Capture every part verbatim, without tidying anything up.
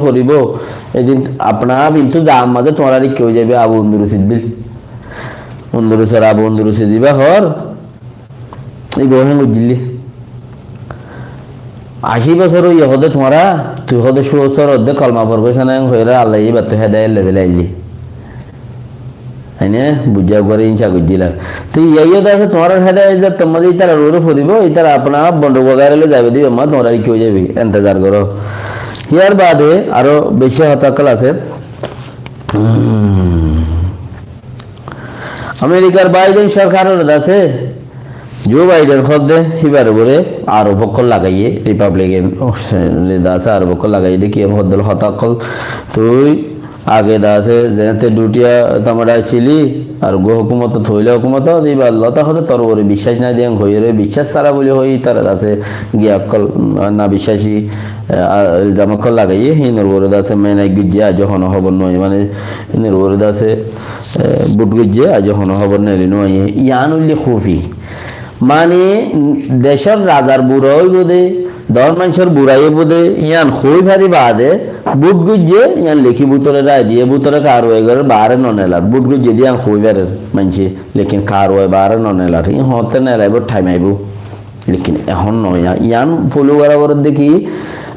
foribó, edin apna ap intizam mazé tuáñra rikká ói zaibo, Abu Undurusi dil. Undurusor Abu Undurusi ziba hoór, ibá hén goijjíl. Ací bosór óiye hoóde tuáñra, tui hoóde cúo sór hoóde kolma forgói sóna en hoiyóre Allah ye ibáttu hédayet loi félaiye. Aine buijjá uggúare insa goijjíl ar. Toi iyá iyó de asé tuáñrar hédayet zattór mazé ítarar uore foribó, ítara apna ap bonduk bagairé loi zaibo de, ibá tuáñra ki ói zaibo, entezar goró. Yar baade aró beci hotá ókkol asé. Hmm. Amerikar Baiden sorkaror de asé, Joe Biden hoódde híbar uore arop ókkol lagaiyé, Republican de asé arop ókkol lagaiyé de ki hoódde hotá ókkol, tui age de asé zeéñtte dutiya tamada accíli, ar uggúa hókumotot, foila hókumotot, íbar lóta hoóde tor uore biccác nái de en hoiyóre, biccác sára buli hoi, ítara de asé giya ókkol, na biccaci, e, a, ilzam ókkol lagaiyé, híinor uore de asé menai goijjé, aijjó honó hóbor no aiyé, mane, híinor uore de asé, e, bút goijjé, aijjó honó hóbor neeli no aiyé. Yián óilde kufi. Mane, decór razar bura óibo de, dór maincór burai óibo de, yián hoi fari baade, bút goijjé, yián lekí bútore rai diyé, bútore karuwai gorer, baáre no nelar, bút goijjé de yián hoi farer maincé, lekin karuwai baáre no nelar, yián hoóñtte nelaibo, thaim aibo. Lekin ehón no, yián, yián folo gora gorer de ki,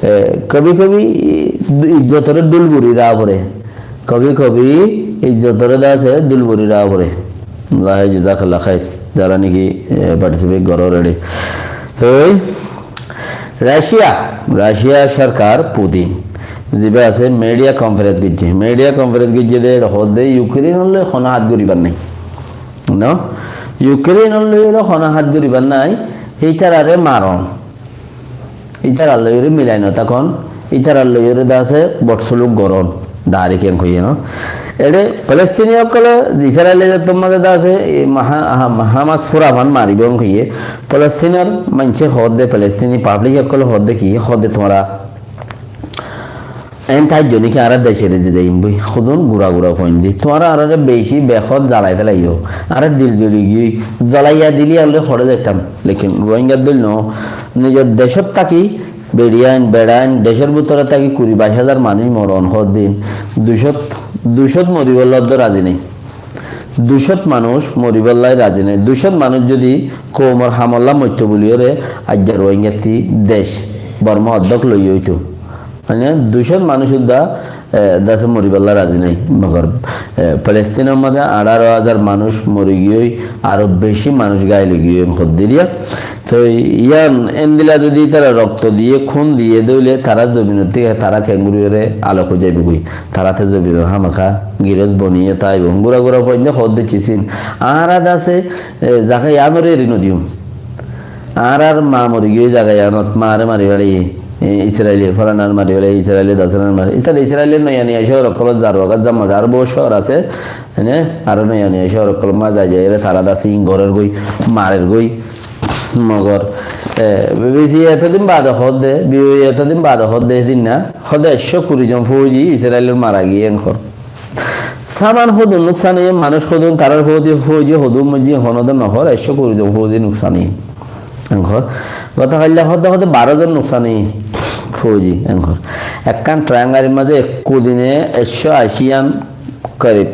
e, kabi kabi izzotore dhul buri raá fore. Kabi kabi izzotore de asé dhul buri raá fore. Allah jazakallah khair. Zara niki, e, participate goró already. Toi Russia, Russia sorkar Putin ziba asé media conference goijjé. Media conference goijjé de hoódde Ukraine loi honó hát goribar nái. No? Ukraine loi honó hát goribar nái. Ítarare maron. Ítarar loiyóre milai no tákon, ítarar loiyóre de asé botsuluk gorón, darik en hoiyé no. Ere Palestini ókkole Israile zettór mazé de asé, e, Maha-, Ham-, Hamas furafan maribó en hoiyé, Palestinor maincé hoódde, Palestini public ókkole hoódde ki, hoódde tuáñra en taijjo niki añára decere di zaiyum boi, hodún gura gura foin di. Tuáñra añáráre beci behód zalai felaiyó. Añárar dil zoli giyói, zolaiya dili añára hore zaitam. Lekin Rohingyar dil no, nizor decót táki, beçiyain, beçain, decór bútore táki kuri baic házar manúic moron hoddin. Duicót, duicót moribólla dó razi nái. Duicót manúic moribólla razi nái. Duicót manúic zodi koumor hamolla moitto buliyóre aijja Rohingyatti dec Borma oddók loiyé óito. Mane, duicót manúic udda, e, de asé moribólla razi nái. Mogor, e, Palestinor mazé añçáro házar manúic mori giyói, aró beci manúic gail ói giyói, en hoddiriya. Toi yián endilla zodi tará rokto diyé, kún diyé de óile tará zobinor thíka tará kengoriyóre alok ói zaibogói. Tará te zobinor hámaká girós boniyé táibo. Gura gura foin de hoódde cisín. Añára de asé, e, zaga yiánore eri no diyum. Añárar ma mori giyói zaga yiánot, maáre mari felaiyé, e, Israile, folanar mari felaiyé, Israile, dosanar mari. Ítara Israile noya noya cóor ókkolot zarwa gát zamma zar, aró bout cóor asé, ene, aró noya noya cóor ókkolot ma zai zai ere tará de asé in gorer goi, marer goi. Mogor, e, B B C etodin bade hoódde, B O A etodin bade hoódde, edin na, hoódde ekcó kuri zon fouji Israilor mara giyé en hoór. Saman hodún nuksan óiye, manúic hodún, tarár fouji, fouji hodún moijjé, honóde nohór, ekcó kuri zon fouji nuksan óiye. Enkor, gotakailla hoódde hoódde baró zon nuksan óiye, fouji, enkor. Ekkán train garir mazé ekku dine ekcó aci an korib,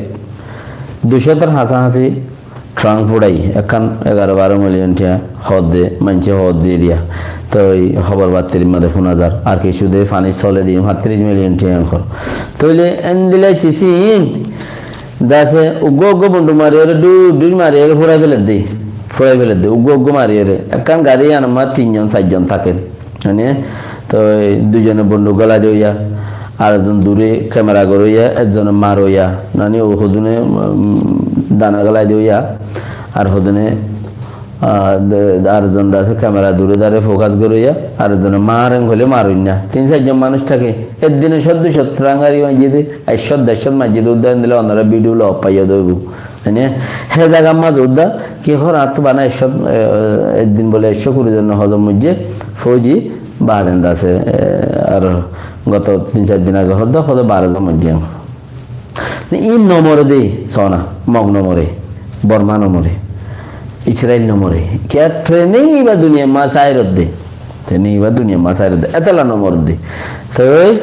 duicótor hañsahañsi Trump furai ekkán egaró baró miliyon tiya hoódde, maincé hoódde eriya. Toi hóbor battirir mazé fúna zar. Ar kessú de fanir sole diyum háñttiríc miliyon tiya enkor. Tóile endilla cisín de asé, uggúa uggúa bundu mariyóre, dhúr dhúr mariyóre fúrai feledde. Fúrai feledde, uggúa uggúa mariyóre. Ekkán gari yiánor mazé tin zon, sair zon táker. Mane, toi dui zone bonduk gólai doiya, ar zon dure kemera goróiya, ek zone maróiya, nani, ó hodúne, um, dana gólai doiya, ar hodúne, ah, de-, ar zon de asé kemera dure dare fokas goróiya, ar zone maren hoilé maroinna. Tin sair zon manúic táke. Ek dine cót dui cót trangari maijjé de, ek cót der cót maijjé de, uddá endilla onora bidiu loi faiyó de óibo. Mane, hé zagar mazé uddá ki hoór, añáttu bana ekcó, e, e, ek din bóle ekcó kuri zon hozom moijjé, fouji, Bahrain de asé, e, ar goto tin sair din age hoódde, hoódde baró zon moijjé. Ín no more de, sóna, Mog no more, Borma no more, Israil no more. Kiyá trene ibá duniyar mazé airodde. Trene ibá duniyar mazé airodde. Etolla no moredde. Toi